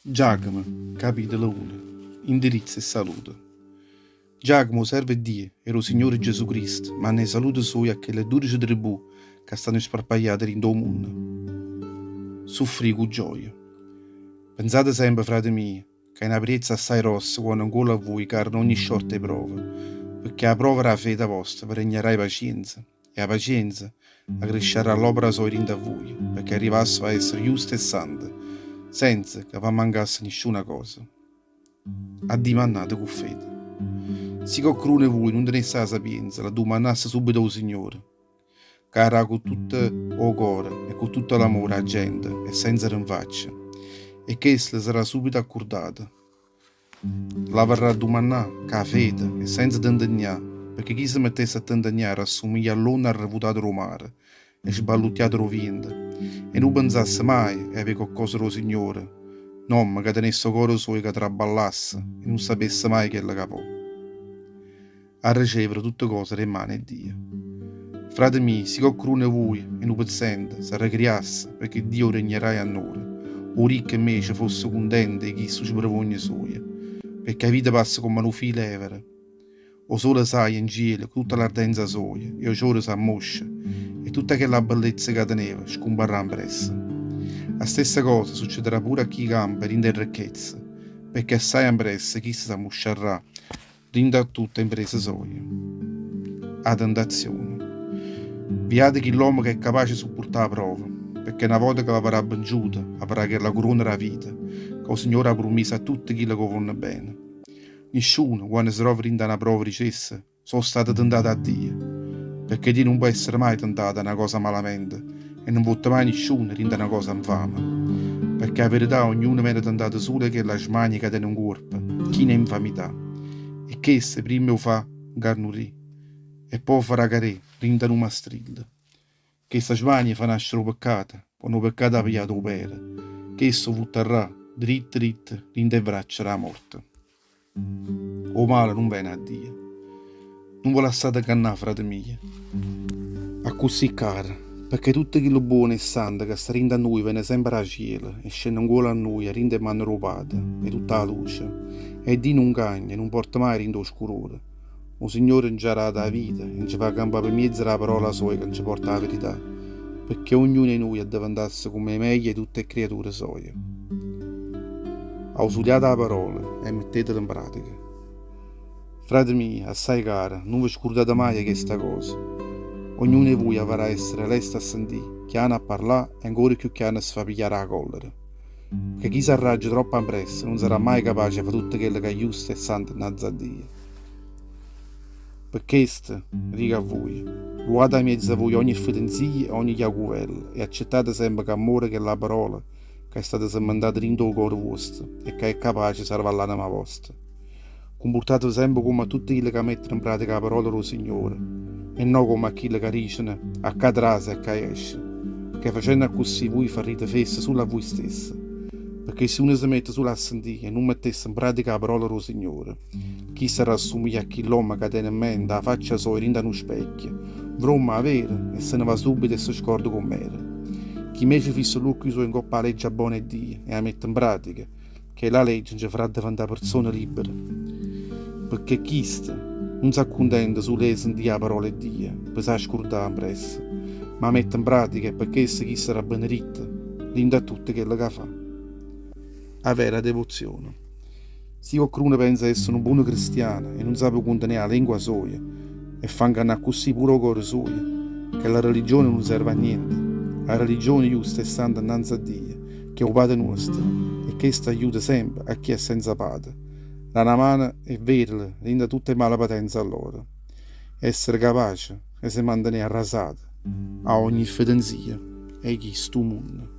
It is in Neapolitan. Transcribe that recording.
Giacomo, capitolo uno, Indirizzo e salute. Giacomo, 'o servo 'e Dio e d' 'o Signore Gesù Cristo, manna 'e salute soje a chelle dudece tribù ca stanno sparpagliate dint' 'o munno. Suffrì cu gioia. Penzate sempe, frate mio, ca è na priezza assaje grossa quanno 'ncuollo a vuje careno ogni sciorta 'e prove, pecché 'a prova d' 'a fede vosta ve regnarrà 'e pacienza. E 'a pacienza acresciarrà ll'opera soja dint' a vuje, pecché arrivasse a essere juste e sante, senza ca v'ammancasse nisciuna cosa. Addimannate cu fede. Si coccheduno 'e vuje nun tenesse 'a sapienza, l'addumannasse subito ô Signore, ca 'a dà cu tutto 'o core e cu tutto l'amore â gente e senza rinfacce, e chesta le sarrà subito accurdata. L'avarrà addumannà cu 'a fede e senza tentegnà, pecché chi se mettesse a tentegnà rassumiglia a ll'onna arrevutata d' 'o mare e sballuttiata d' 'o viento, e nun penzasse maje 'e avé coccosa d' 'o Signore, n'ommo ca tenesse 'o core suojo ca traballasse e nun sapesse maje chello ca vò. A recevere tutte cose d' 'e mmane 'e Dio. Frate mio, si coccheduno 'e vuje è nu pezzente, s'arrecriasse, pecché Dio 'o regnerà 'e annore. O ricco invece fosse cuntento 'e chistu sbrevogno suojo, pecché 'a vita passa comm'a nu filo 'evera. O sole saglie 'ncielo cu tutta l'ardenza soja e 'o ciore s'ammoscia e tutta chella bellezza ca teneva scumparrà ampressa. A stessa cosa succederà pure a chi campa dint' 'e ricchezze, pecché assaje ampressa chisto s'ammusciarrà Dint' a tutt' 'e 'mprese soje. 'A tentazione. Viate chill'ommo ca è capace 'e suppurtà 'a prova, pecché na vota ca l'avrà venciuta, avrà chella curona d' 'a vita ca 'o Signore ha prumiso a tutte chille ca 'o vonno bene. Nisciuno, quanno se trova dint' a na prova, dicesse, So' stato tentato 'a Dio. Pecché Dio nun po' essere maje tentato 'a na cosa malamente e nun votta maje nisciuno dint' a na cosa 'nfame. Pecché 'a verità ognuno vene tentato sulo 'e chella smania ca tene 'ncuorpo, china 'e 'nfamità. E chesta primma 'o fa 'ncarnurì e po' 'o farà carè dint' a nu mastrillo. Chesta smania fa nascere 'o peccato, quanno 'o peccato ha pigliato 'o pere, chesto 'o vuttarrà dritto dritto dint' 'e vraccia d' 'a morte. 'O male nun vene 'a Dio. Nun ve lassate 'ngannà, frate mio, accussì caro, pecché tutto chillo buono e santo ca sta dint' a nuje vene sempe d' 'a cielo e scenne 'ncuollo a nuje 'a dint' 'e mane d' 'o Pate 'e tutta 'a luce. E Dio nun cagna e nun porta maje dint' 'o scurore. O Signore nce ha dato 'a vita e nce fa campà pe miezo d' 'a parola soja ca nce porta 'a verità, pecché ognuno 'e nuje addeventasse comme 'e meglio 'e tutte 'e criature soje. Ausuliate 'a parola e mettetela 'npratica. Frate mio, assaje caro, nun ve scurdate maje 'e chesta cosa. Ognuno 'e vuje avarrà essere lesto a sentì, chiano a parlà e ancora cchiù chiano a se fa piglià d' 'a collera. Pecché chi s'arraggia troppo ampressa nun sarrà maje capace 'e fa tutto chello ca è justo e santo 'nnanze a Dio. Pe chesto, dico a vuje, luate 'a miezzo a vuje ogni fetenzia e ogni jacuvella e accettate sempe cu ammore chella parola ca è stata semmentata dint' 'o core vuosto e ca è capace 'e sarvà l'anema vosta. Cumpurtateve sempe comme a tutte chille ca metteno 'npratica 'a parola d' 'o Signore e no comme a chille ca diceno, 'A ccà trase e 'a ccà jesce, pecché facenno accussì vuje farrite fesso sulo a vuje stesse. Pecché si uno se mette sulo a sentì e nun mettesse 'npratica 'a parola d' 'o Signore, chisto arrassumiglia a chill'ommo ca tene 'mmente 'a faccia soja dint' a nu specchio, vromma 'a vere e se ne va subito e se scorda comm'era. Chi invece fissa ll'uocchie suoje 'ncopp' 'a leggia bona 'e Dio e 'a mette 'npratica, Chella legge nce farà addeventà perzone libbere, pecché chisto nun s'accuntenta sulo 'e sentì 'a parola 'e Dio pe s' 'a scurdà ampressa, ma 'a mette 'npratica e pe chesto chisto sarà beneritto dint' a tutto chello ca fa. A vera devozione. Si coccheduno penza 'e essere nu buono cristiano e nun sape cuntenè 'a lengua soja e fa 'ngannà accussì pure 'o core sujo, chella religione nun serve a niente. A religione justa e santa 'nnanze a Dio ch'è 'o Pate nuosto, e chesto aiuta sempe a chi è senza pate, dà na mano e verle dint' a tutt' 'e malapatenze lloro, essere capace 'e se mantenè arrasate 'a ogni fetenzia 'e chistu munno.